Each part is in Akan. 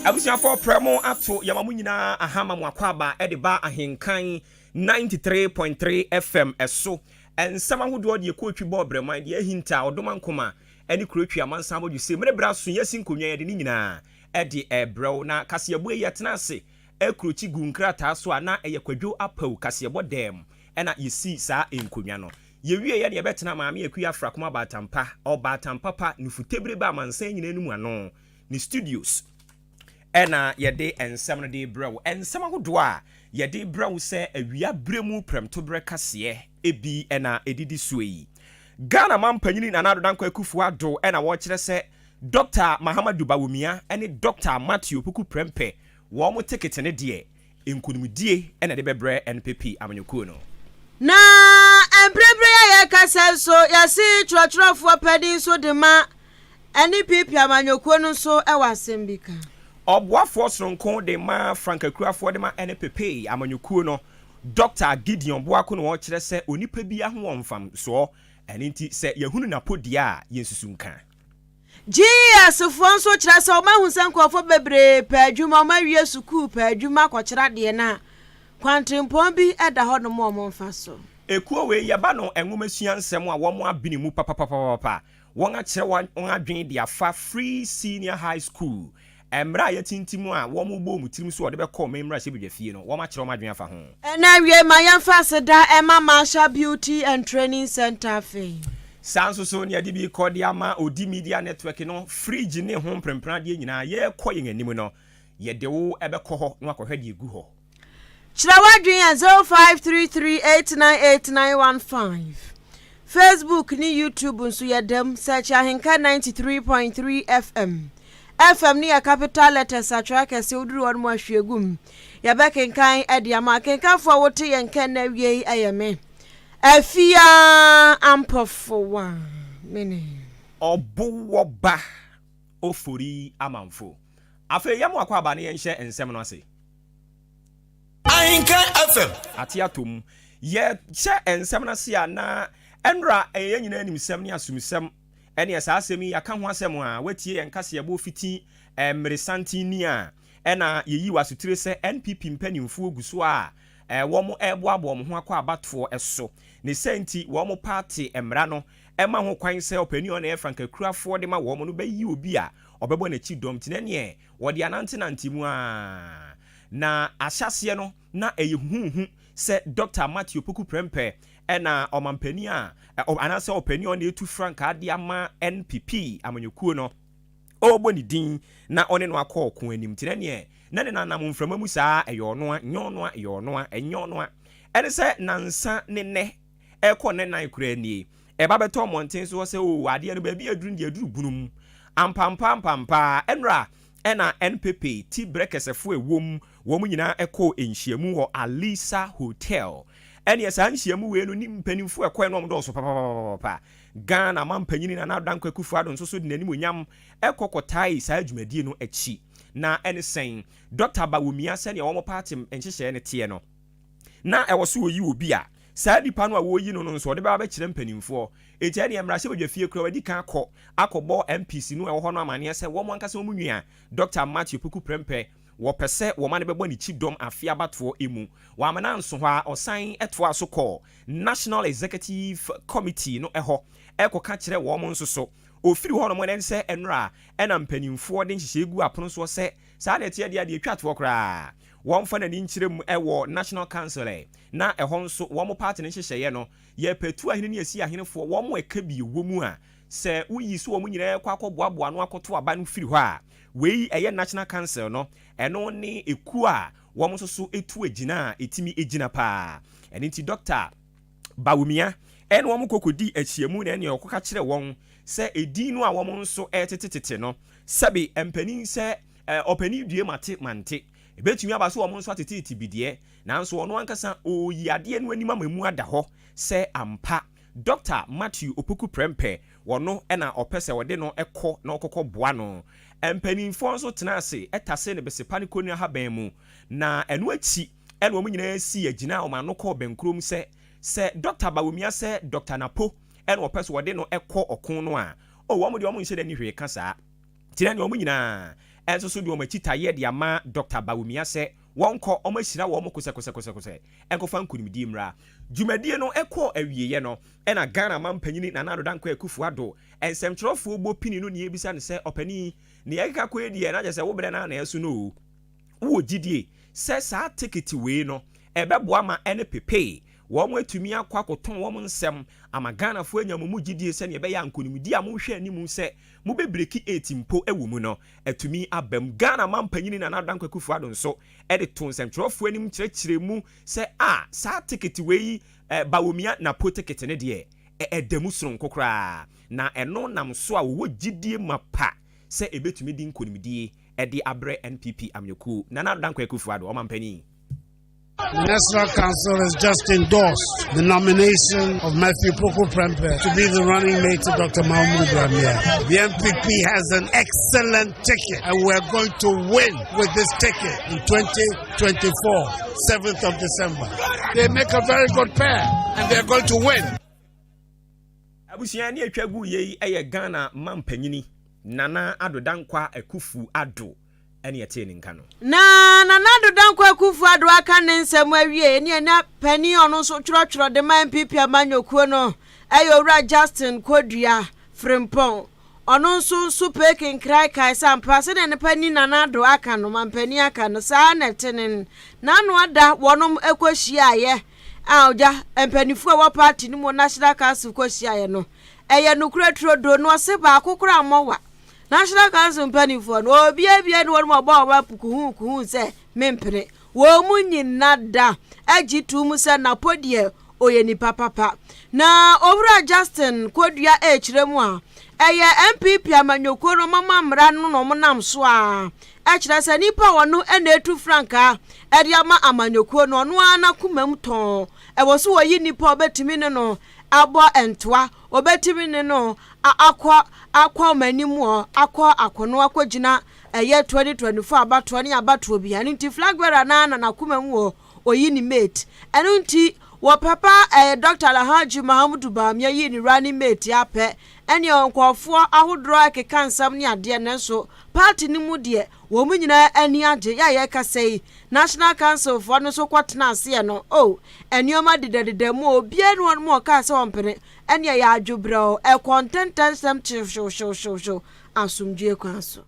Abusuafoɔ, prɛ mo ato yɛma mo nyinaa ahama mo akɔ aba de ba Ahenkan 93.3 FM ɛso. Nsɛm ahodoɔ deɛ kɔɔtwi bɔɔ brɛman deɛ ahinta ɔdoma nkoma ne kurotwi amansan abɔdwo se mmerɛ berɛ aso yɛasi nkonnwa, yɛde ne nyinaa ɛde ɛbrɛw na kaseɛbɔ yi yɛtena ase akurokyi gu nkrataa so a na ɛyɛ Kwadwo Apaw kaseɛbɔ dɛm ɛna yɛsii saa nkonnwa no. Yɛwie yɛ ne yɛbɛtena Maame Akua Afrakoma Baatampa, ɔbaatampa pa nufutebere ba amansan nyinaa no mu ano ne studios ɛna yɛde nsɛm no de brɛ wo. Nsɛm ahodoɔ a yɛde brɛ wo sɛ awia berɛ mu prɛmtoberɛ kaseɛ ebi ɛna ɛdidi soɔ yi. Ghana mampanyini Nana Addo Dankwa Akufo Addo ɛna wɔkyerɛ sɛ Dr Mahamadu Bawumia ɛne Dr Matthew Opoku Prempeh wɔn mo ticket ne deɛ nkonimdie ɛna de bɛbrɛ NPP amanyɔkuo no. Na mprempren a yɛkasa nso, yɛse twerɛtwerɛfoɔ panin nso de ma NPP amanyɔkuo no nso wɔ asɛm bi ka. Ɔboafoɔ soronko de ma frankakurafoɔ de ma NPP amanyɔkuo no, Dr Gideon Boako, na wɔkyerɛ sɛ onipa bi ho wɔ mfamsoɔ, ɛno nti sɛ yɛhunu napodeɛ a yɛnsusu nka. GES foɔ nso kyerɛ sɛ ɔmahu sɛ nkurɔfoɔ bebree pɛ adwuma, ɔma awie sukuu pɛ adwuma akɔkyerɛ adeɛ no a kwantempɔn bi da hɔ nom a ɔmo mfa so. Ekuo wei yɛba no nwoma sua nsɛm a wɔn abene mu papapapapa, wɔn akyerɛ wɔn adwene de afa free senior high school mmerɛ a yɛtintim a wɔn bɔ wɔn tirim so wɔde bɛkɔ ɔman mmarahyɛ fie no, wɔn akyerɛ wɔn adwene afa ho. Ɛna awie ma yɛmfa aseda ɛma Marshall Beauty and Training Center afei. Saa nso so ne yɛde bi kɔ de ama Odi Media Network no, fridge ne ho mpremprenadeɛ nyinaa. Yɛrekɔ yɛn anim no, yɛde wo ɛbɛkɔ hɔ na wakɔhwɛ deɛ egu hɔ. Kyerɛ w'adwene yɛ 0533898915. Facebook ne YouTube nso yɛdam, search Ahenka 93.3 FM. FM ne yɛ capital letters, atwerɛ kɛse. Woduru hɔ no mu ahwie gu mu, yɛbɛkenkan de ama akenkanfoɔ a wote yɛn kɛn na awie yi. Ɛyɛ me Afia Ampɔfowa mene. Ɔbowɔ ba Ofori Amanfo. Afei yɛmo akɔ aba ne yɛnhyɛ nsɛm no ase. Ahenkan FM. Ate atom, yɛhyɛ nsɛm no ase a na ɛnora ɛyɛ yɛn nyinaa nimsɛm ne asomsɛm ɛne saa asɛm yi yɛaka ho asɛm a watie yɛn kaseɛbɔ fiti mmeresanten ni a ɛna yɛyi wɔ asotire sɛ NPP mpanimfoɔ gu so a wɔn ɛreboaboa wɔn ho akɔ abatoɔ ɛso ne sɛ nti wɔn party mmara no ɛma ho kwan sɛ ɔpanin a ɔna yɛ frankakurafoɔ de ma wɔn no bɛyi obi a ɔbɛbɔ n'akyi dɔm. Nti neɛ wɔde anantenante mu a na ahyɛseɛ no na ɛyɛ huhuhu sɛ Dr Matthew Poku Prempeh ɛna ɔmampanin a anaasɛ ɔpanin a ɔna etu frankaa de ama NPP amanyɔkuo no ɔrebɔ ne din na ɔne no akɔ ɔko anim. Nti neɛ na ne nanam mframa mu saa, ɛyɛ ɔno a nyɛ ɔno a, ɛyɛ ɔno a ɛnyɛ ɔno a, ɛne sɛ nansa ne nnɛ ɛkɔ ne nan koraa nie ɛba bɛtɔ mmɔnten so sɛ o adeɛ no baabi aduru deɛ aduru bunu mu ampampa ampampa. Ɛnora ɛna NPP ti brɛ kɛsɛfoɔ ɛwɔ mu, wɔn nyinaa ɛkɔ nhyiamu wɔ Alisa Hotel. Ɛneɛ saa nhyiamu wei no ne mpanimfoɔ ɛkɔɛ no, ɔmo dɔɔso papapapapa. Ghana ma mpanyini Nana Dankwa Akufo Addo nso so de n'anim onyam ɛkɔ kɔtae saa dwumadie no akyi. Na ɛne sɛn Dr Bawumia, sɛnea wɔn party nhyehyɛeɛ no teɛ no, na ɛwɔ so wɔyi obi a saa nipa no a wɔyi no no nso ɔde bɛba bɛkyerɛ mpanimfoɔ. Eti ɛneɛ mmarahyɛ fie kura wɔadi kan akɔ akɔbɔ MPs no ɛwɔ hɔ no amaneɛ sɛ wɔn ankasa wɔn nua Dr Matthew Poku Prempeh wɔpɛ sɛ wɔn ano bɛbɔ ne kyi dɔm afe abatoɔ emu. Wɔamana nso hɔ a ɔsan ɛtoa so kɔ National Executive Committee no ɛhɔ ɛkɔka kyerɛ wɔn nso so. Ofiri hɔ nom ɛne sɛ ɛnora ɛna mpanimfoɔ de nhyehyɛ gu apono soɔ sɛ saa na ɛteɛ deɛ atwa toɔ koraa wɔmfa n'ani nkyerɛ mu ɛwɔ National Council ɛ na ɛhɔ nso wɔn party no nhyehyɛeɛ no yɛpɛtu ahene ne yɛsi ahenefoɔ wɔn ɛka bi wɔ mu a sɛ woyi so wɔn nyinaa kɔ akɔboaboa no akɔto aba no firi hɔ a, wei ɛyɛ National Council no, ɛno ne ekuo a wɔn nso so etu agyina a etimi egyina paa. Ɛno nti Dr Bawumia ɛna wɔn kɔkɔdi ahyiamu na ɛne ɔkɔka kyerɛ wɔn sɛ edin no a wɔn nso ɛtetetete no, sɛbi mpanin sɛ ɔpanin due mate mante, ebetumi aba so wɔn nso atetete bi deɛ, nanso ɔno ankasa ɔyi adeɛ no anim ama mu ada hɔ sɛ ampa Dr Matthew Opoku Prempeh wɔno ɛna ɔpɛ sɛ ɔde no ɛkɔ na ɔkɔkɔ boa no. Mpanimfoɔ nso tena ase ɛtase ne besepa ne kɔnua haban mu na ɛno akyi ɛna wɔn nyinaa si agyina wɔn ano kɔɔ bɛnkurom sɛ Dr Bawumia sɛ Dr Napo ɛna ɔpɛ sɛ ɔde no ɛkɔ ɔko no a o wɔn deɛ wɔn nhyɛ dɛ ni hwee ka saa. Nti na nea wɔn nyinaa nso so de wɔn akyi taeɛ de ama Dɔkta Bawumia sɛ wɔnkɔ, wɔn ahyira wɔn kosɛkosɛkosɛkosɛ nkɔfa nkunimdie mmra. Dwumadie no kɔɔ awieɛ no, ɛna Ghana mampanyini Nana Addo Dankwa Akufo Addo, nsɛmtwerɛfoɔ bɔ pini no nea ɛbisa no sɛ, Ɔpanin, nea ɛkeka kɔ yi deɛ na kyerɛ sɛ wo berɛ no ara na ɛso no o, wowɔ gyidie sɛ saa tekiti wei no ɛbɛboa ma ɛne pepee wɔn atumi akɔ akɔtɔn wɔn nsɛm ama Ghanafoɔ anya mo mu gyidie sɛdeɛ ɛbɛyɛ a nkonimdie a mohwɛ anim sɛ mobɛbreki eight mpo wɔ mu no atumi aba mu. Ghana mampanyini Nana Addo Dankwa Akufo Addo nso de too nsɛmtwerɛfoɔ anim kyerɛkyerɛɛ mu sɛ a saa tekiti wei Bawumia Napo tekiti no deɛ ɛda mu sononko koraa na ɛno nam so a wɔwɔ gyidie mapa sɛ ɛbɛtumi de nkonimdie de abrɛ NPP amanyɔkuo. Nana Addo Dankwa Akufo Addo, ɔmampanin. The National Council has just endorsed the nomination of Matthew Opoku Prempeh to be the running mate to Dr. Mahamudu Bawumia. The NPP has an excellent ticket and we're going to win with this ticket in 2024, 7th of December. They make a very good pair and they're going to win. Abusua ne atwa gu yei yɛ Ghana mampanyini Nana Addo Dankwa Akufu Addo ɛne ɛtee ne nka no. Na Nana Addo Dankwa Akufo Addo aka ne nsɛm awie ne ɛna panin ɔno nso twerɛtwerɛ de ma NPP amanyɔkuo no ɛyɛ Owura Justin Kodua Frimpong. Ɔno nso pee kenkran kae sɛ ampa sɛdeɛ ne panin Nana Addo aka no, mampanin aka no, saa na ɛte ne n'ano ada wɔnom kɔhyiaeɛ a ɔgya mpanimfoɔ a ɛwɔ party no mu National Council kɔhyiaeɛ no ɛyɛ nokorɛ turodoo no, ɔse baako koraa mmɔ wa. National Council mpanimfoɔ no, obiara bia ne wɔn ɔbɔ wɔn apu kuhuu kuhuu sɛ mempene. Wɔn mu nyina da agye to mu sɛ Napo deɛ ɔyɛ nipa papa. Na Owura Justin Kodua ɛrekyerɛ mu a, ɛyɛ NPP amanyɔkuo no mama mmara no na wɔn nam so a ɛkyerɛ sɛ nipa a ɔno na etu frankaa ɛde ama amanyɔkuo no, ɔno ara n'akoma mu tɔn ɛwɔ so wɔyi nipa a ɔbɛtumi ne no abɔ ntoa, ɔbɛtumi ne no akɔ ɔmo anim wɔ akɔ akono akɔgyina ɛyɛ 2024 abatoɔ ne abatoɔ bi. Ɛno nti flag bearer naa na n'akoma mu wɔ oyi ne mate. Ɛno nti wɔ papa ɛyɛ Dr. Alhaji Mahamudu Bawumia yi ne running mate apɛ ɛne nkɔɔfoɔ ahodoɔ ɛkeka nsɛm ne adeɛ, nanso party no mu deɛ wɔn nyinaa ani agye. Yɛ a yɛkasa yi, National Council foɔ no nso kɔtena aseɛ no o, nneɛma dedadeda mu a obiara ne wɔn mu ɔkaa sɛ wɔmpene ɛne ɛyɛ adwobrɛw ɛkɔ ntɛntɛnsɛm kyew asomdwe kwan so.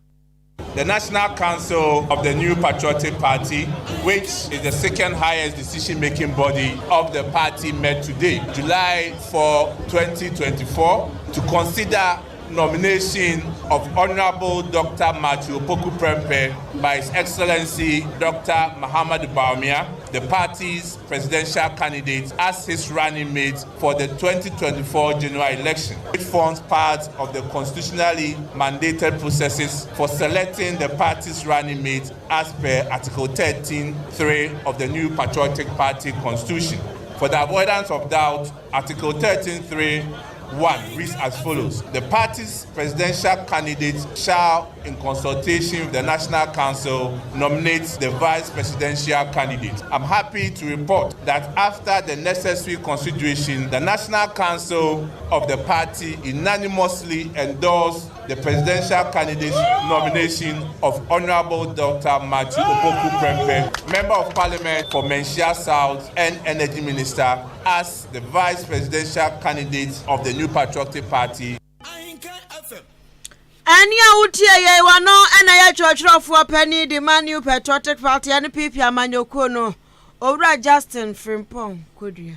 The National Council of the New Patriotic Party, which is the second highest decision making body of the party, met today, July 4, 2024, to consider nomination of Honorable Dr. Matthew Opoku Prempeh by His Excellency Dr. Muhammad Bawumia, the party's presidential candidate, as his running mate for the 2024 general election, which forms part of the constitutionally mandated processes for selecting the party's running mate as per Article 13.3 of the New Patriotic Party Constitution. For the avoidance of doubt, Article 13.3 1 reads as follows: The party's presidential candidate shall, in consultation with the National Council, nominate the vice presidential candidate. I'm happy to report that after the necessary consideration, the National Council of the party unanimously endorsed the presidential candidate nomination of Honorable Dr. Matthew Opoku Prempeh, Member of Parliament for Manhyia South and Energy Minister, as the vice presidential candidate of the New Patriotic Party. Ɛne a wotie yɛn wa no ɛna yɛ kyerɛkyerɛfoɔ panin de ma New Patriotic Party ne PP amanyɔkuo no, Owura Justin Frimpong Kodua.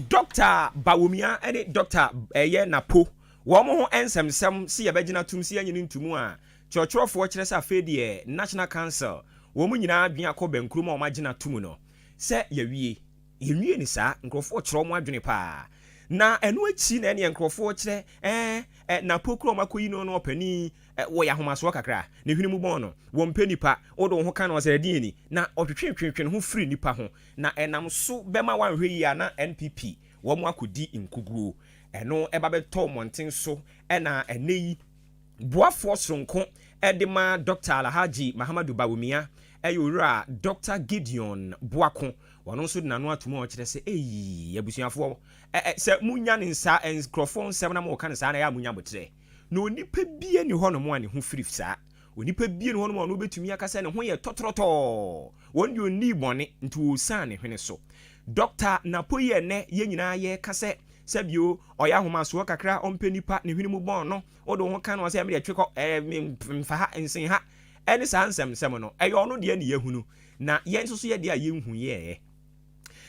Dr. Bawumia ne Dr. ɛyɛ Napo wɔn ho nsɛmsɛm si yɛbɛgyina tum si yɛnyini ntomu a kyerɛkyerɛfoɔ kyerɛ sɛ afei deɛ National Council wɔn nyinaa adwene akɔ bɛnkurom a wɔn agyina tum no sɛ yɛwie yɛnwie ne saa. Nkurɔfoɔ kyerɛ wɔn adwene paa na ɛno akyi na ɛneɛ nkurɔfoɔ kyerɛ ɛɛ Napo kuro wɔn akɔyi no ɔpanin wɔyɛ ahomasoɔ kakra ne hwene mu bɔn no wɔn mpɛ nipa wɔde wɔn ho ka no ɔsɛ ɛdeɛ ni na ɔtwetwe ne ho firi nipa ho na ɛnam so bɛma wanhwɛ yie a na NPP wɔn akɔdi nkuguo. Ɛno ɛba bɛtɔ mmɔnten so ɛna ɛnɛ yi boafoɔ soronko ɛde ma Dr. Alhaji Mahamadu Bawumia ɛyɛ Owura Dr. Gideon Boako. Ɔno nso de n'ano ato mu a ɔkyerɛ sɛ eyi abusuafoɔ ɛ sɛ munya ne nsa nkurɔfoɔ nsɛm na mo ka ne saa na ɛyɛ a munya abotrɛ na onipa bie ni hɔnom a ne ho firi saa. Onipa bie no hɔnom a ɔno wobɛtumi aka sɛ ne ho yɛ tɔtrɔtɔɔ. Wɔn deɛ ɔnnii bɔne nti wɔsiane ne hwene so. Dr. Napo yi ɛnɛ yɛn nyinaa yɛreka sɛ sɛbio ɔyɛ ahomasoɔ kakra, ɔmpɛ nipa, ne hwene mu bɔn no, wode wo ho ka no sɛ ɛmedeɛ twe kɔ, mfa ha nsen ha, ɛne saa nsɛmsɛm no, ɛyɛ ɔno deɛ ne yɛhunu, na yɛn nso so yɛ deɛ a yɛnhu yɛɛ.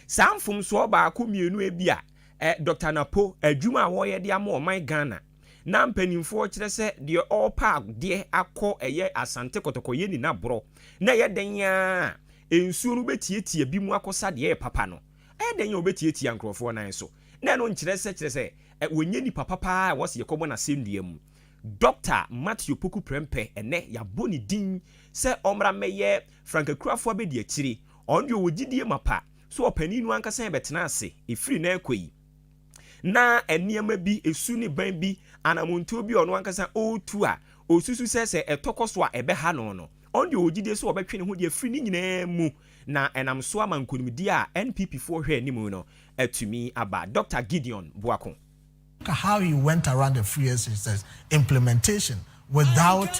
Saa mfomsoɔ baako mmienu ebi a Dr. Napo adwuma a wɔyɛ de ama ɔman Ghana na mpanimfoɔ kyerɛ sɛ deɛ ɔrepa adeɛ akɔ ɛyɛ Asante Kɔtɔkɔ yɛ nina borɔ na ɛyɛ den a nsuo no bɛtiatia bi mu akɔsa deɛ ɛyɛ papa no, ɛyɛ den a wɔbɛtiatia nkurɔfoɔ nan so, na ɛno nkyerɛ sɛ kyerɛ sɛ wɔnyɛ nipa papa a wɔsi yɛkɔbɔ n'asɛnnua mu. Dr. Matthew Poku Prempeh, ɛnɛ yɛabɔ ne din sɛ ɔmmra mmɛyɛ frankakurafoɔ abɛdi akyire. Ɔno deɛ ɔwɔ gyidie mapa so ɔpanin no ankasa yɛbɛtena ase ɛfiri na ɛkɔ yi na nneɛma bi esu ne ban bi anamontuo bi ɔno ankasa ɔretu a osusu sɛ ɛtɔ kɔ so a ɛbɛha no, ɔno deɛ ɔwɔ gyidie sɛ ɔbɛtwe ne ho deɛ firi ne nyinaa mu na ɛnam so ama nkonimdie a NPP foɔ hwɛ anim no atumi aba. Dr. Gideon Boako. How he went around the free SHS implementation without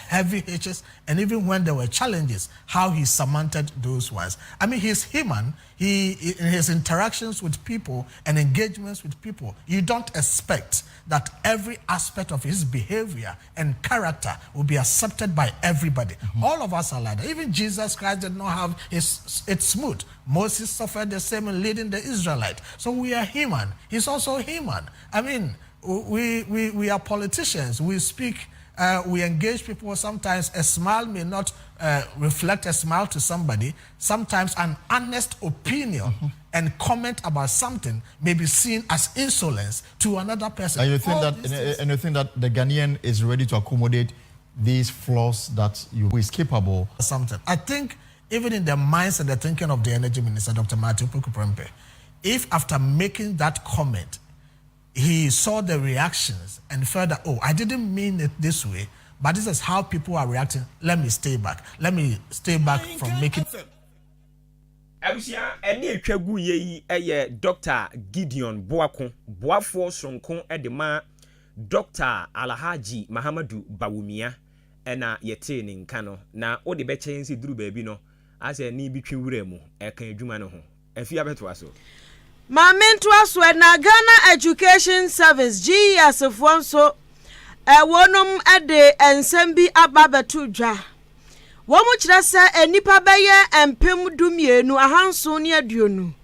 heavy hitches, and even when there were challenges, how he surmounted those ones. I mean, he's human. He, in his interactions with people and engagements with people, you don't expect that every aspect of his behavior and character will be accepted by everybody. All of us are like that. Even Jesus Christ did not have his it smooth. Moses suffered the same in leading the Israelite. So we are human. He's also human. I mean, we are politicians. We speak, we engage people. Sometimes a smile may not reflect a smile to somebody. Sometimes an honest opinion and comment about something may be seen as insolence to another person. And you think All that these things- and you think that the Ghanaian is ready to accommodate these flaws that you is capable? Something. I think even in the minds and the thinking of the energy minister, Dr. Matthew Poku Prempeh, if after making that comment, he saw the reactions and felt that, "Oh, I didn't mean it this way, but this is how people are reacting. Let me stay back. Let me stay back from making." Abusua, ɛne atwa gu yɛ yi ɛyɛ Dr. Gideon Boako, boafoɔ soronko de ma Dr. Alhaji Mahamadu Bawumia, ɛna yɛtee ne nka no na wode bɛkyɛ yɛn sɛ duru baabi no asɛ ne bi twe wura mu ɛka adwuma no ho afi abɛtoa so. Maame, ntoa so. Na Ghana Education Service, GES foɔ nso ɛwɔnom de nsɛm bi aba abɛto dwa. Wɔn mo kyerɛ sɛ nnipa bɛyɛ 12,720,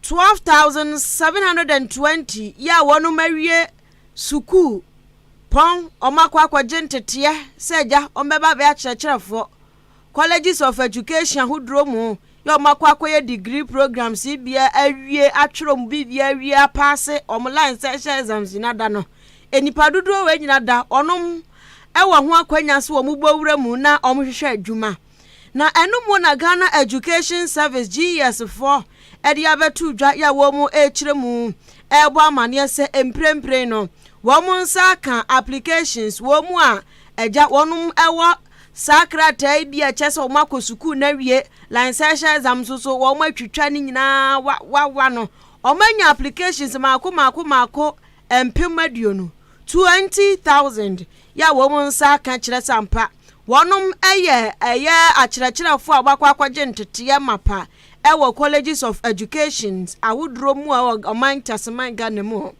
12,720 yɛ a wɔnom awie sukuu pɔn, wɔn akɔ akɔgye nteteɛ sɛ agya wɔn bɛba abɛyɛ akyerɛkyerɛfoɔ colleges of education ahodoɔ mu, yɛ wɔn akɔ akɔyɛ degree programs yi bia awie, atwerɛ mu biribi awie, apass wɔn licensure exams nyina da no, nipa dodoɔ wɔ nyina da ɔnom ɛwɔ ho akonnwa so wɔn bɔ wura mu na wɔn hwehwɛ adwuma. Na ɛno mu na Ghana Education Service, GES foɔ, ɛde abɛto dwa yɛ a wɔn rekyerɛ mu ɛrebɔ amaneɛ sɛ mprempren no wɔn nsa aka applications wɔn mu a agya wɔn ɛwɔ saa krataa yi bi a ɛkyɛ sɛ wɔn akɔ sukuu na wie licensure exam nso so wɔn atwitwa ne nyinaa wa wawa no, wɔn anya applications mako mako mako 20,000, 20,000, yɛ a wɔn nsa aka kyerɛ sɛ ampa wɔnom ɛyɛ akyerɛkyerɛfoɔ a wɔakɔ akɔgye nteteɛ mapa ɛwɔ colleges of education ahodoɔ mu a ɛwɔ ɔman taseman Ghana mu.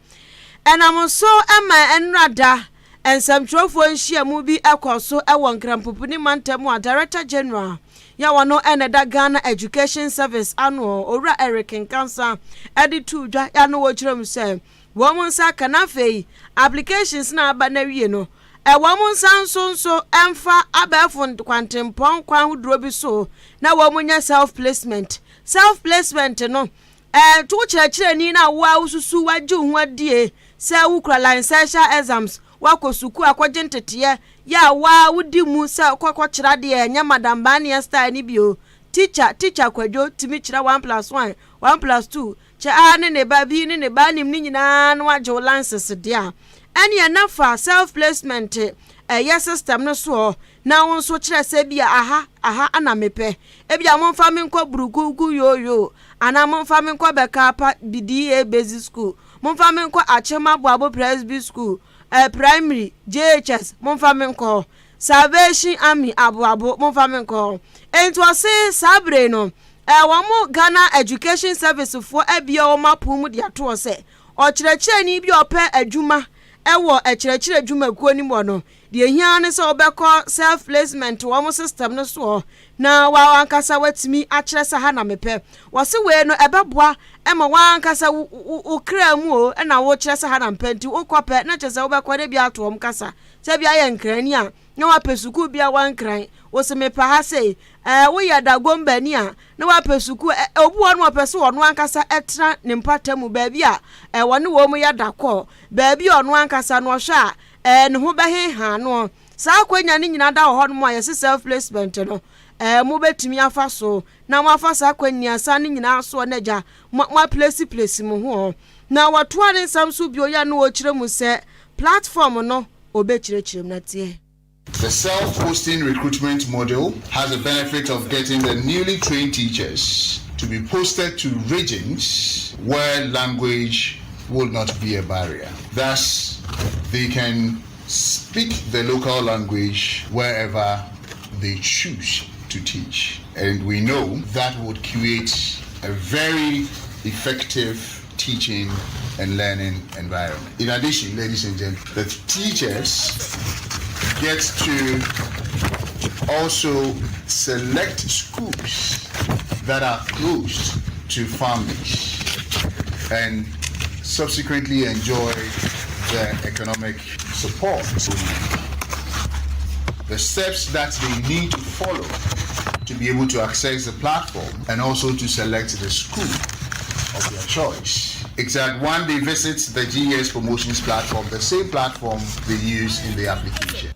Ɛnam so ɛma ɛnrada nsɛmtwerɛfoɔ nhyiamu bi ɛkɔ so ɛwɔ Nkrampopini mantam a Director General yɛ wɔn ɛna da Ghana Education Service ano, Owura Eric Nkansa, ɛde tu dwa yɛano wɔ kyerɛ mu sɛ wɔn nsa aka na afei applications na aba na wie no, ɛwɔ mo nsa nso ɛmfa abɛɛfo kwantempɔn kwan ahodoɔ bi so na wɔn nyɛ self placement. Self placement no, to kyerɛkyerɛni na wo a wosusu wagye wo ho adie sɛ wokura licensure exams, wakɔ sukuu akɔgye nteteɛ yɛ a waa wodi mu sɛ kɔkɔkyerɛ adeɛ, ɛnyɛ Madam Baneɛ style ni bio. Teacher Kwadwo tumi kyerɛ one plus one, one plus two, kyɛ a ne ne ba bi ne ne ba nim ne nyinaa no wagye wo license deɛ a, ɛne ɛna fa self placement ɛyɛ system no soɔ na wo nso kyerɛ sɛ bi a aha aha ana mepɛ, ebi a momfa me nkɔ Burukuku yoyo anaa momfa me nkɔ Bɛkaapa BDA Basic School, momfa me nkɔ Akyem Aboabo Presby School. Eh, primary, JHS, momfa me nkɔ hɔ. Salvation Army, Aboabo, momfa me nkɔ hɔ. Enti ɔse saa bere no, eh, wɔn Ghana Education Service foɔ abue wɔn apon mu de ato hɔ sɛ ɔkyerɛkyerɛni bi a ɔpɛ adwuma wɔ akyerɛkyerɛ adwumakuo no mu hɔ no, Deɛ ɛhia ara ne sɛ wobɛkɔ self placement wɔn system no soɔ na w'ankasa woatumi akyerɛ sɛ ha na mepɛ. Wɔse wei no ɛbɛboa ma w'ankasa wo kra mu o na wokyerɛ sɛ ha na mepɛ nti wokɔ pɛ na kyerɛ sɛ wobɛkɔ na bi ato wɔn kasa. Sɛ bi ayɛ nkrani a na wapɛ sukuu bi a wankran wose mepɛ ha sei. Ɛɛ woyɛ Dagombani a na wapɛ sukuu ɛ obi wɔ hɔ no ɔpɛ sɛ ɔno ankasa tena ne mpata mu baabi a ɛ wɔne wɔn yɛ dakɔɔ baabi a ɔno ankasa no ɔhwɛ a Ɛɛ, ne ho bɛheha no. Saa akwanya no nyinaa da wɔ hɔnom a yɛse self placement no, ɛɛ, mobɛtumi afa so na moafa saa akwaniasa no nyinaa soɔ na agya mo moaplesi plesi mo ho. Na wɔtoa ne nsɛm so bio yɛ no ɔkyerɛ mu sɛ platform no ɔbɛkyerɛkyerɛ mu na tie. The self-posting recruitment model has the benefit of getting the newly trained teachers to be posted to regions where language will not be a barrier. Thus, they can speak the local language wherever they choose to teach. And we know that would create a very effective teaching and learning environment. In addition, ladies and gentlemen, the teachers get to also select schools that are close to families and subsequently enjoy the economic support. The steps that they need to follow to be able to access the platform and also to select the school of their choice. Except one they visit the GES promotions platform, the same platform they use in the application.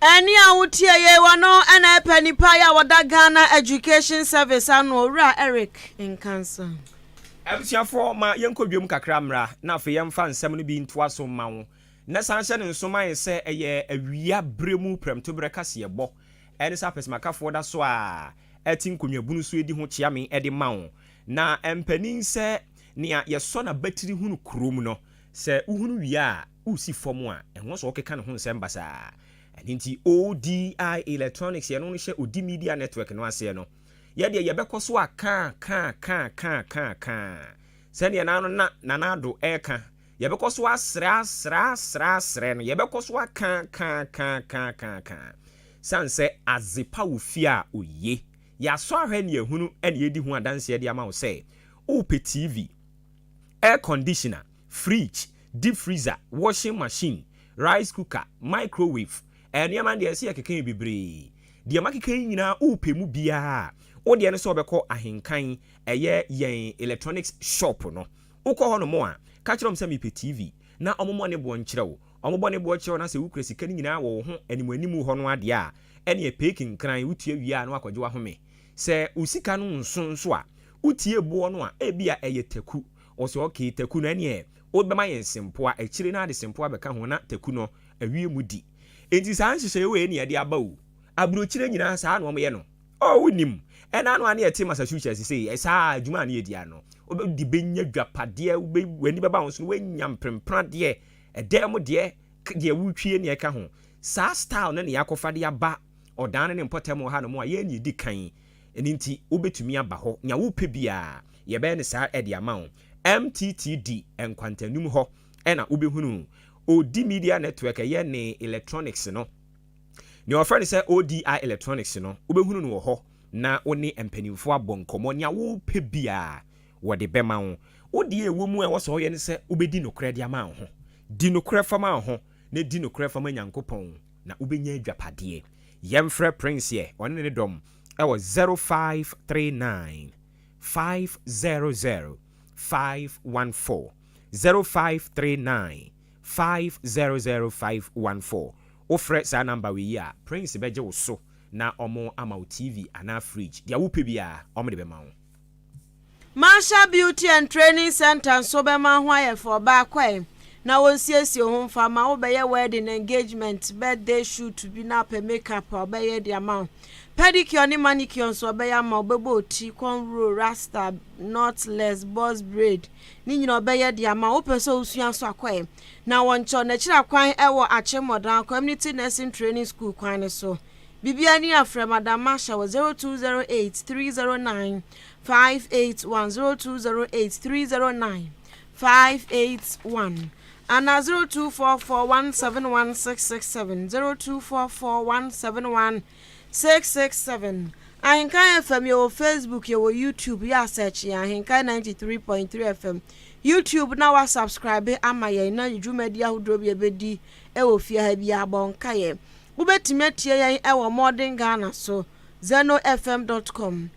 Ɛnne a wotie yei wɔ no na ɛpɛ nipa yi a wɔda Ghana Education Service ano, Owura Eric Nkansah. Abusuafoɔ, ma yɛnkɔ dwam kakra mmra, na afei yɛmfa nsɛm no bi ntoa so mma wo. Na san hyɛ no nso ma yɛn sɛ ɛyɛ awia berɛ mu prɛmtoberɛ kaseɛbɔ ɛne sɛ apɛsɛmakafoɔ da so a ɛte nkonnwa bunu so redi ho kyeame de ma wo. Na mpanin sɛ nea yɛsɔ n'abatiri hunu kurom no, sɛ wohunu wie a, wosi fam a, ɛho sɛ wɔkeka ne ho nsɛm basaa. Ɛno nti ODI Electronics yɛno no hyɛ Odi Media Network no aseɛ no, yɛdeɛ yɛbɛkɔ so aka ka ka ka ka ka sɛdeɛ na ano na Nana Addo ɛreka, yɛbɛkɔ so asrɛ asrɛ asrɛ asrɛ no, yɛbɛkɔ so aka ka ka ka ka ka sane sɛ adze pa wɔ fie a oye. Yɛasɔ ahwɛ ne yɛahunu na yɛredi ho adanseɛ de ama wo sɛ, wopɛ TV, air conditioner, fridge, deep freezer, washing machine, rice cooker, microwave, nneɛma no deɛ ɛsɛ yɛkeka yi bebree. Deɛ makeka yi nyinaa wopɛ mu biara a, wo deɛ ne sɛ wobɛkɔ Ahenkan, ɛyɛ yɛn electronics shop no. Wokɔ hɔ nom a, ka kyerɛ wɔn sɛ mepɛ TV na wɔmmɔ ne boɔ nkyerɛ wo. Wɔbɔ ne boɔ kyerɛ wo na sɛ wokura sika no nyinaa wɔ wo ho animuanimu hɔ no ara deɛ a, ɛneɛ pee kenkran, wotua wie a na woakɔgye w'ahome. Sɛ wo sika no nso nso a, wotie boɔ no a, ebia ɛyɛ taku. Wɔse okay, taku no ɛneɛ wobɛma yɛn sempoa, akyire no ara de sempoa bɛka ho na taku no awie mu di. Enti saa nhyehyɛeɛ wei na yɛde aba o. Aburokyire nyinaa saa na wɔyɛ no. Oh, wonim, ɛna ano a na yɛte Massachusetts sei, saa adwuma a na yɛdi ano. Wobɛdi bɛnya dwapadeɛ, w'ani bɛba wo so no, woanya mprempradeɛ, ɛdan mu deɛ, deɛ wotwie ne ɛka ho. Saa style no na yɛakɔfa de aba ɔdan no ne mpɔtam wɔ hanom a yɛn na yɛdi kan. Ɛno nti wobɛtumi aba hɔ, nea wopɛ biara yɛbɛyɛ no saa de ama wo. MTTD nkwantanum hɔ na wobɛhunu Odi Media Network, ɛyɛ ne electronics no. Nea wɔfrɛ no sɛ ODI Electronics no, wobɛhunu no wɔ hɔ na wo ne mpanimfoɔ abɔ nkɔmmɔ. Nea wopɛ biara wɔde bɛma wo. Wo deɛ ɛwɔ mu a ɛwɔ sɛ woyɛ ne sɛ wobɛdi nokorɛ de ama wo ho. Di nokorɛ fa ma wo ho na di nokorɛ fa ma Nyankopɔn na wobɛnya adwapadeɛ. Yɛmfrɛ Prince ɛ, ɔne ne dɔm wɔ 0539 500 514, 0539 500 514. Wofrɛ saa number wei yi a, Prince bɛgye wo so na ɔmo ama wo TV anaa fridge, deɛ wopɛ biara ɔmo de bɛma wo. Marshall Beauty and Training Centre nso bɛma ho ayɛ fɛ. Ɔbaa kɔe. na wɔnsiesie ho mfa ma wobɛyɛ wedding, engagement, birthday shoot bi na apɛ makeup a, ɔbɛyɛ de ama wo. Pedicure ne manicure nso ɔbɛyɛ ama wo. Bɛbɔ oti, cornrow, rasta, knotless, box braid ne nyina ɔbɛyɛ de ama wo. Wopɛ sɛ wosua so akɔɛ na wɔnkyɛw n'akyiri akwan ɛwɔ Akyemmɔdan Community Nursing Training School kwan ne so. Biribiara ni afrɛ Madam Masha wɔ 0208 309 581, 0208 309 581 ana 0244 171 667, 0244 171 667. Ahenkan FM, yɛwɔ Facebook, yɛwɔ YouTube. Yɛ asearch yɛn Ahenkan 93.3 FM YouTube na wa subscribe ama yɛn na dwumadi ahodoɔ bi yɛbɛdi ɛwɔ fie ha bi abɔ nka yɛn. Wobɛtumi atie yɛn ɛwɔ Modern Ghana so, zenofm.com,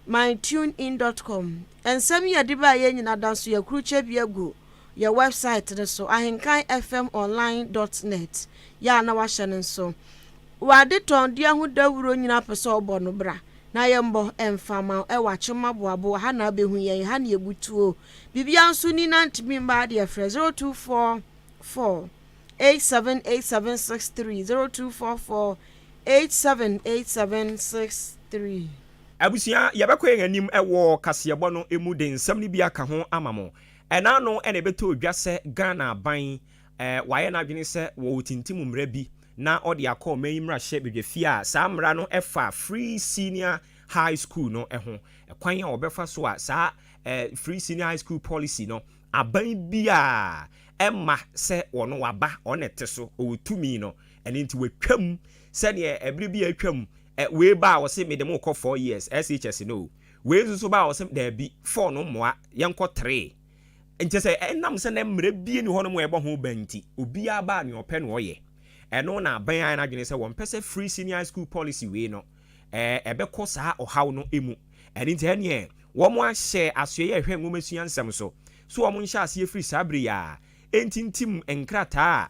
mytunein.com. Nsɛm yi yɛde baa yɛn nyina da so yɛkurukyɛ bi agu yɛ website no so, ahenkanfmonline.net. Yɛ a na wahyɛ no nso wade tɔndeɛ ho dawuro nyinaa pɛ sɛ ɔbɔ no bra na yɛmbɔ ɛmfama ɛwɔ Akyema Boabo ha na abɛhu yɛn ha na yɛbutuo. Biribia nso ni na ntumi mba adeɛ, frɛ 0244 878763, 0244 878763. Abusua, yɛbɛkɔ yɛn anim ɛwɔ kaseɛbɔ no mu de nsɛm no bi aka ho ama mo. Ɛna no ɛna ɛbɛtɔ odwa sɛ Ghana aban wayɛ n'adwene sɛ wɔwɔ tintim mmara bi na ɔde akɔ ɔman yi mmarahyɛ badwafie a saa mmara no ɛfa free senior high school no ɛho, ɛkwan a wɔbɛfa so a saa free senior high school policy no, aban bi a ɛma sɛ wɔno waba ɔne te so ɔwɔ tumi no. Ɛno nti wɔatwam sɛdeɛ ɛbere bi a atwam wei ba a wɔse mede mo kɔ 4 years SHS no, wei nso so ba a wɔse daabi, four no mmoa, yɛnkɔ three. Nkyɛ sɛ ɛnam sɛ na mmerɛ bie ni hɔ nom a ɛbɔ ho ban nti obiara ba a nea ɔpɛ no ɔyɛ. Ɛno na aban ayɛ n'adwene sɛ wɔmpɛ sɛ free senior high school policy wei no ɛbɛkɔ saa ɔhaw no mu. Ɛno nti ɛneɛ wɔn ahyɛ asoɛ ɛhwɛ nwomasua nsɛm so so wɔn nhyɛ aseɛ firi saa bere yi a ɛntintim nkrataa a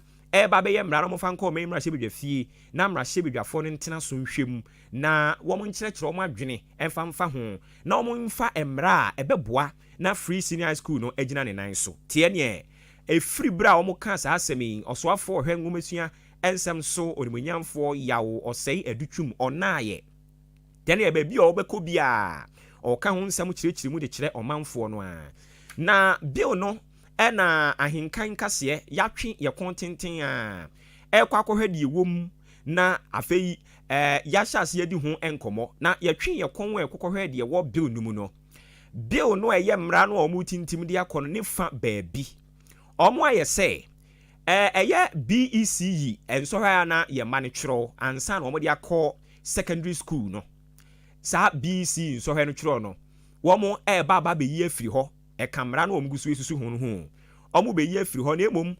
ɛreba bɛyɛ mmara no, wɔmfa nkɔ ɔman mmarahyɛ badwa fie na mmarahyɛ badwafoɔ no ntena so nhwɛ mu na wɔn nkyerɛkyerɛ wɔn adwene ɛmfa mfa ho na wɔn mfa mmara a ɛbɛboa na free senior high school no agyina ne nan so. Teɛ neɛ ɛfiri berɛ a wɔn ka saa asɛm yi, ɔsoafoɔ ɔhwɛ nwomasua nsɛm so, Onimuonyamfoɔ Yaw Ɔsɛe Adutwum, ɔnaayɛ tɛne baabi a wɔbɛkɔ biara ɔka ho nsɛm kyerɛkyerɛ mu de kyerɛ ɔmanfoɔ no a na bill no ɛna Ahenkan kaseɛ yɛatwe yɛ kɔn tenten a ɛkɔ akɔhwɛ deɛ ɛwɔ mu na afei yɛahyɛ aseɛ di ho nkɔmmɔ. Na yɛtwe yɛ kɔn a ɛkɔkɔhwɛ deɛ ɛwɔ bill no mu no, bill no a ɛyɛ mmara no a wɔn tintim de akɔ no ne fa baabi wɔn ayɛ sɛ ɛyɛ BECE nsɔhwɛ a na yɛ mma no twerɛ ansa na wɔn de akɔ secondary school no. Saa BECE nsɔhwɛ no twerɛ no, wɔn ɛreba aba abɛyi afiri hɔ. Ɛka mmara no wɔn gu so esusu ho no ho, wɔn bɛyi afiri hɔ. Na emom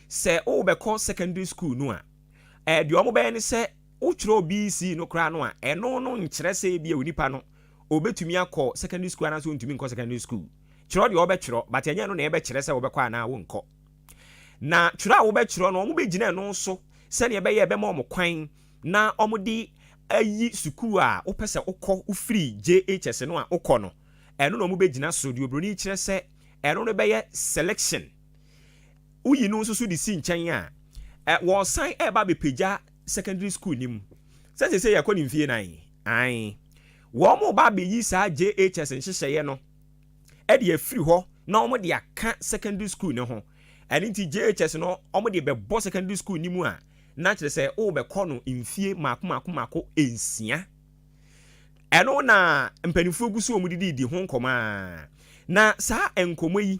sɛ wɔrebɛkɔ secondary school no a, deɛ wɔn bɛyɛ ne sɛ wotwerɛ BECE no koraa no a, ɛno no nkyerɛ sɛ ebi a onipa no obetumi akɔ secondary school anaasɛ ontumi nkɔ secondary school. Twerɛ deɛ ɔbɛtwerɛ, but ɛnyɛ no na ɛbɛkyerɛ sɛ wɔbɛkɔ anaa wonkɔ. Na twerɛ a wobɛtwerɛ no, wɔn bɛgyina ɛno so sɛdeɛ ɛbɛyɛ ɛbɛma wɔn kwan na wɔn de ayi sukuu a wopɛ sɛ wokɔ wofiri JHS no a wokɔ no. Ɛno na wɔn bɛgyina so deɛ oburoni kyerɛ sɛ ɛno no bɛyɛ selection. Woyi no nso so de si nkyɛn a, wɔsan ɛreba abɛpagya secondary school nim sɛ sɛ yɛkɔ ne mfie 4 ae, wɔn mo ba abɛyi saa JHS nhyehyɛeɛ no ɛde afiri hɔ na wɔn de aka secondary school ne ho. Ɛne nti JHS no wɔn de bɛbɔ secondary school ne mu a, na kyerɛ sɛ wɔrebɛkɔ no mfie mako mako mako 6. Ɛno na mpanimfoɔ gu so wɔn didi ho nkɔmɔ a, na saa nkɔmɔ yi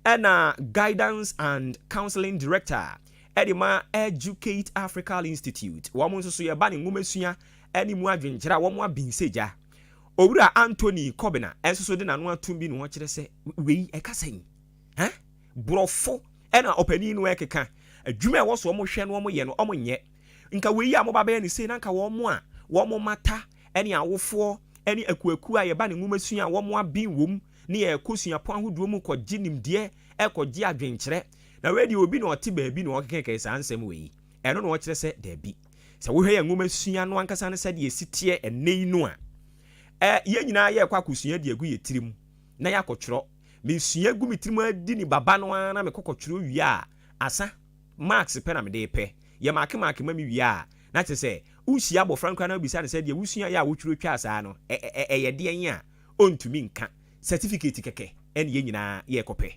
ɛna Guidance and Counseling Director ɛde ma Educate Africa Institute, wɔn nso so yɛba ne nwomasua ɛne mu adwenkyerɛ a wɔn abinsegya, Owura Anthony Kɔbena, ɛnso so de n'ano atum bi na wɔkyerɛ sɛ wei ɛka sɛn hɛn borɔfo ɛna ɔpanin no ɛkeka adwuma a ɛwɔ so wɔn hwɛ no wɔn yɛ no wɔn nyɛ nka wei a wɔba bɛyɛ ne sei na nka wɔn a wɔn mata ɛne awofoɔ ɛne akuakuo a yɛba ne nwomasua a wɔn aben wɔm ne yɛkɔ suapɔn ahodoɔ mu kɔgye nimdeɛ, ɛkɔgye adwenkyerɛ. Na wei deɛ, obi na ɔte baabi na ɔkekeke saa nsɛm wei. Ɛno na ɔkyerɛ sɛ daabi, sɛ wohwɛ yɛn nwomasua no ankasa no sɛdeɛ esi teɛ ɛnɛ yi no a, yɛn nyinaa yɛrekɔ akɔsua de agu yɛ tirim na yɛakɔtwerɛ. Mesua gu me tirim adi ne baba no ara na mekɔ kɔtwerɛ wie a, asa. Marks pɛ na mede repɛ. Yɛ maake maake ma me wie a, na kyerɛ sɛ, wohyia abɔfra no koraa na wobisa no sɛ deɛ wosuaeɛ a wotwerɛ twaa saa no, ɛ ɛ ɛyɛ deɛn a, ɔntumi nka. Certificate kɛkɛ ɛne yɛn nyinaa yɛrekɔpɛ.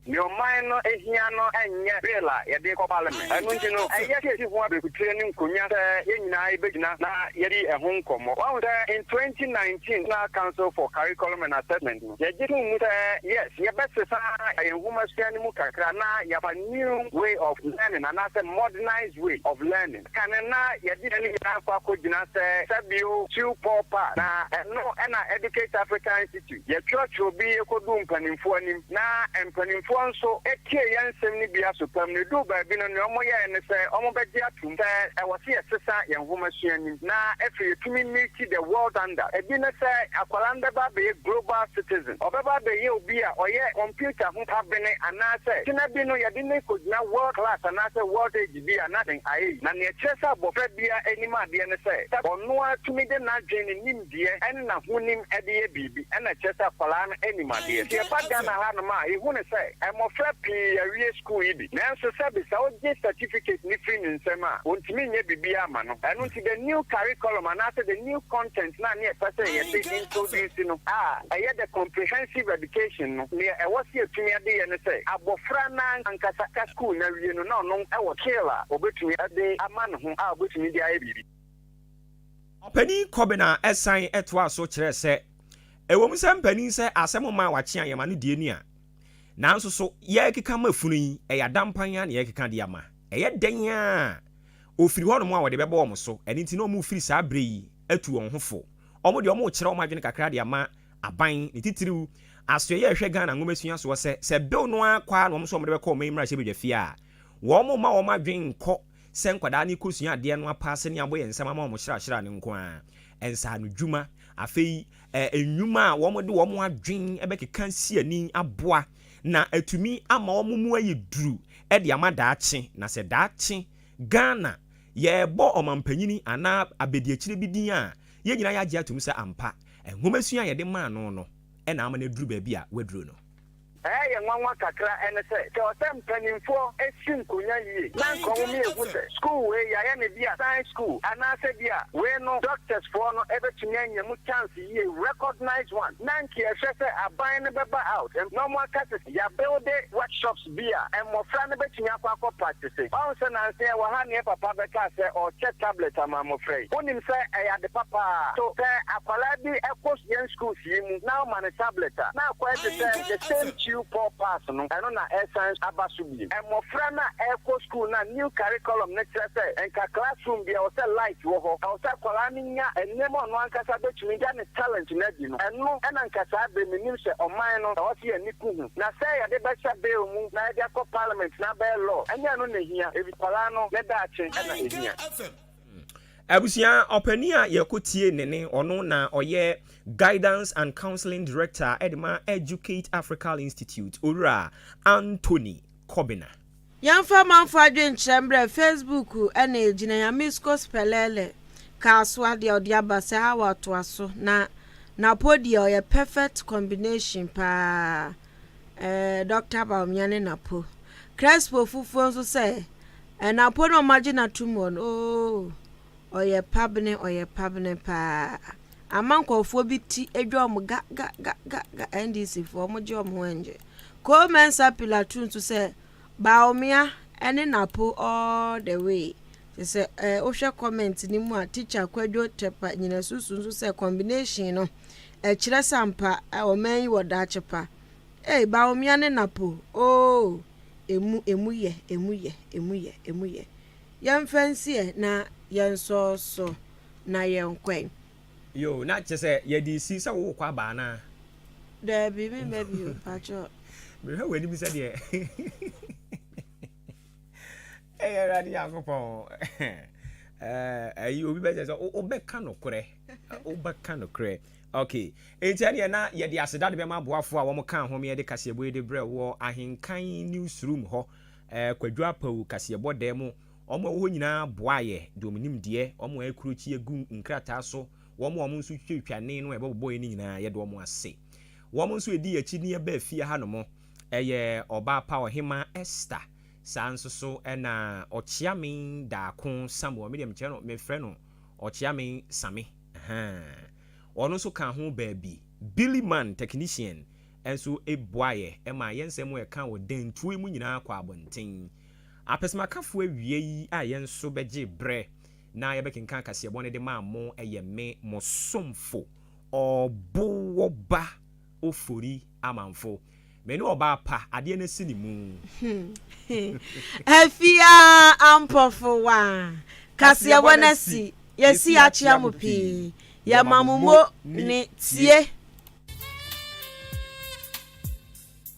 Nea ɔman no hia no nyɛ bill a yɛde rekɔ Parliament. Ɛno nti no, ɛyɛ sɛ yɛsi ho abirikutire ne nkonnwa sɛ yɛn nyinaa yɛbɛgyina na yɛadi ɛho nkɔmmɔ. Woahu sɛ in 2019 National Council for Curriculum and Assessment no, yɛgye too mu sɛ yes, yɛbɛsesa yɛn nhomasua no mu kakra na yɛafa new way of learning anaasɛ modernised way of learning. Kane na yɛde yɛn nyinaa akɔ akɔgyina sɛ sɛbio chew paw pa, na ɛno na Educate Africa Institute yɛtwerɛtwerɛ bi kɔduu mpanimfoɔ anim, na mpanimfoɔ nso tiee yɛn nsɛm no bi aso pam, na ɛduu baabi no nea wɔyɛɛ ne sɛ wɔbɛgye atom sɛ ɛwɔ sɛ yɛsesa yɛn nhomasua nim na afei yɛtumi meeti the world standard. Ebi ne sɛ akwadaa no bɛba abɛyɛ global citizen, ɔbɛba abɛyɛ obi a ɔyɛ kɔmputa ho kabene anaasɛ kyena bi no yɛde no rekɔgyina world class anaasɛ world stage bi a na den ayɛ yi. Na nea ɛkyerɛ sɛ abɔfra biara nim adeɛ ne sɛ, sɛ ɔno ara tumi de n'adwene, ne nimdeɛ ne n'ahonim de yɛ biribi, ɛna ɛkyerɛ sɛ akwadaa no nim adeɛ. Sɛ yɛba Ghana hanom a, yɛhu no sɛ mmɔfra pii awie sukuu yi bi, nanso sɛbe sɛ wogye certificate no firi ne nsam a, ɔntumi nyɛ biribiara mma no. Ɛno nti the new curriculum anaasɛ the new content no a ne yɛpɛ sɛ yɛde introduce no a ɛyɛ the comprehensive education no, nea ɛwɔ sɛ yɛtumi de yɛ ne sɛ abɔfra no ankasa ka sukuu no awie no na ɔno wɔ skill a ɔbɛtumi de ama ne ho a ɔbɛtumi de ayɛ biribi. Ɔpanin Kobena san toaa so kyerɛɛ sɛ, ɛwom sɛ mpanin sɛ asɛm mma a wakye a yɛma no die ni a, nanso so yɛrekeka ma funu yi, ɛyɛ adampan ara na yɛrekeka de ama. Ɛyɛ dɛn ara a, ɔfiri hɔnom a wɔde bɛbɔ wɔn so. Ɛno nti na wɔrefiri saa berɛ yi atu wɔn ho fo. Wɔn deɛ wɔrekyerɛ wɔn adwene kakra de ama aban, ne titiriw asoɛeɛ a ɛhwɛ Ghana nwomasua soɔ sɛ, sɛ bill no ara kɔ ara na wɔn nso wɔde bɛkɔ ɔman yi mmarahyɛbadwafie a, wɔn mma wɔn adwene nkɔ sɛ nkwadaa no rekɔsua adeɛ no apaase ne abɔ yɛn nsam ama wɔn hyirahyira no nko ara. Nsaanodwuma, afei nnwuma a wɔde wɔn adwene bɛkeka si ani aboa na atumi ama wɔn mu ayɛ duru de ama daakye. Na sɛ daakye Ghana yɛrebɔ ɔmampanyini anaa abadiakyire bi din a, yɛn nyinaa yɛagye atom sɛ ampa, nwomasua a yɛde maa no no na ama no aduru baabi a waduru no. Ɛyɛ yɛn nwanwa kakra ne sɛ, sɛ ɔsɛ mpaninfoɔ si nkonya yie na nka ɔmo miehu sɛ school wei yayɛ no bi a science school anaasɛ bi a wei no doctors foɔ no bɛtumi anya mu chance yie recognized one na nka yɛhwɛ sɛ aban no bɛba out na ɔmo aka sɛ yabuilde workshops bi a mmɔfra no bɛtumi akɔ akɔ practice. Wahu sɛ nansa yi wɔ ha neɛ papa bɛkaa sɛ ɔrekyɛ tablet ama mmɔfra yi. Wonim sɛ ɛyɛ ade pa paa. So sɛ akwadaa bi kɔ yɛn schools yi mu na woma no tablet a, na akɔyɛ te sɛ the same chew pour pass no, ɛno na ɛresan aba so bio. Mmɔfra no a ɛrekɔ school no a new curriculum no kyerɛ sɛ nka classroom biara ɛwɔ sɛ light wɔ hɔ, ɛwɔ sɛ akwadaa no nya nneɛma a ɔno ankasa bɛtumi da ne talent no adi no, ɛno na nka saa bere menim sɛ ɔman no ɛwɔ sɛ yɛn ani ku ho. Na sɛ yɛde bɛhyɛ bill mu na yɛde akɔ parliament na abɛyɛ law, ɛnyɛ ɛno na ehia, efisɛ akwadaa no ne daakye na ehia. Abusua ɔpanin a yɛkɔtie ne ne, ɔno na ɔyɛ Guidance and Counseling Director de ma Educate Africa Institute, Owura Anthony Kobina. Yɛmfa amanfoɔ adwenkyerɛ mbrɛ Facebook na egyina Yamisco Spelele kaa so adeɛ a ɔde aba sɛ Hawa toa so na Napo deɛ ɔyɛ perfect combination paa eh, Doctor Bawumia ne Napo. Crespo fufuo nso sɛ eh, Napo na ɔmo agye no atom wɔ no oo ɔyɛ pabene ɔyɛ pabene paa ama nkurɔfoɔ bi ti adwa ɔmo ga ga ga ga ga NDC foɔ ɔmo gye ɔmo ho ɛngye. Cole Mensah Pilatu nso sɛ Bawumia ne Napo all the way. Kyerɛ sɛ eh, wohwɛ comment no mu a teacher Kwadwo Tepa Nyinasusu nso sɛ combination no ɛkyerɛ sɛ ampa ɔman yi wɔ daakye pa. Ei, Bawumia ne Napo, oo, emu, emu yɛ, emu yɛ, emu yɛ, emu yɛ. Yɛmfa nsi ɛ na yɛnsɔɔ so na yɛnkɔ ɛ. Yoo, na kyerɛ sɛ yɛde resi sɛ worekɔ aba anaa? Daabi, memma bio, pakyɛ. Mehwɛ w'anim sɛdeɛ ɛyɛ Awurade Nyankopɔn ɛyi obi bɛsɛ sɛ wobɛka nokorɛ wobɛka nokorɛ okay enti ɛneɛ na yɛde aseda de bɛma aboafoɔ a wɔn ka ho yɛde kaseɛbɔ yi de brɛ wɔ ahenkan newsroom hɔ Kwadwo Apawu kaseɛbɔ dan mu wɔn a ɛwɔ hɔ nyinaa boaeɛ de wɔn nimdeɛ wɔn a ɛkurokyi agu nkrataa so wɔn a wɔn nso twitwa ne no a ɛbɛbobɔ yɛ no nyinaa yɛde wɔn ase. Wɔn nso ɛdi akyi ne yɛbaa fie ha nom ɛyɛ ɔbaa pa Ɔhemaa Esther. Saa nso so na Ɔkyeame Daako Samuel, me deɛ mekyerɛ no, mefrɛ no Ɔkyeame Same, ahaa. Ɔno nso kaa ho baa bi. Billy Mann, technician, nso boaeɛ maa yɛn nsɛm a ɛka wɔ dantuo yi mu nyinaa kɔɔ abɔnten. Apɛsɛmakafoɔ awia yi a yɛn nso bɛgyee berɛ na yɛbɛkenkan kaseɛbɔ no de maa mo yɛ me, mo somfo, Ɔbowoba Ofori Amanfo. Me ne ɔbaa pa, adeɛ no asi ne mu. Afia Ampofo wa, kaseɛbɔ no asi, yɛsi akyea mo pii, yɛma mo mo ne tie.